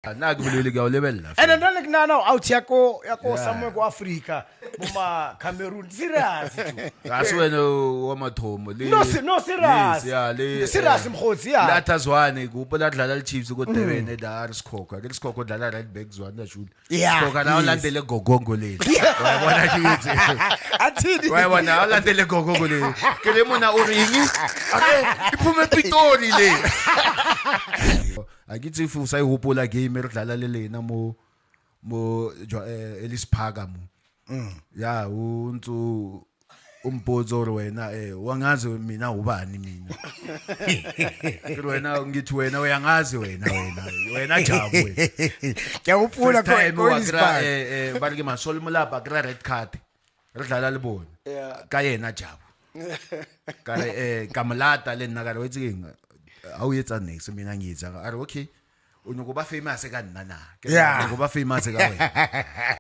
Nna ke bolele ke a o lebelela. And nna le ke nahana out ya ko ya ko somewhere ko Africa, bo ma Cameroon, serious too. Ga se wena wa mathomo le. No, no, serious. Yes, yeah, le Serious, mokgotsi, yeah. Le Arthur Zwane ke hopola a dlala le Chiefs ko Durban la re Sikhokho. Ke Sikhokho dlala right back Zwane a shoot. Sikhokho na o landele gogongo le. Wa bona ke itse. Athini? Wa bona o landele gogongo le. Ke le mona o reng? Are iphume Pitori le. A ke itse if o sa e hopola game re dlala le lena mo mo Ellis Park mo. Ya o ntse o mpotsa gore wena wangazi mina ubani mina. Ke re wena ngithi wena uyangazi wena wena wena Jabu wena. Ke a hopola First time ko wa Ellis kry-a, Park. ba re ke Masole Molapa kry-a red card. Re dlala le bone. Ka yena Jabu. Ka re ka molata le nna ka re o itse keng? Ha o etsa next mina ngiyetsa. A re okay. O nyoko ba famous ka nna na. Ke re, Yeah. nyoko ba famous ka wena.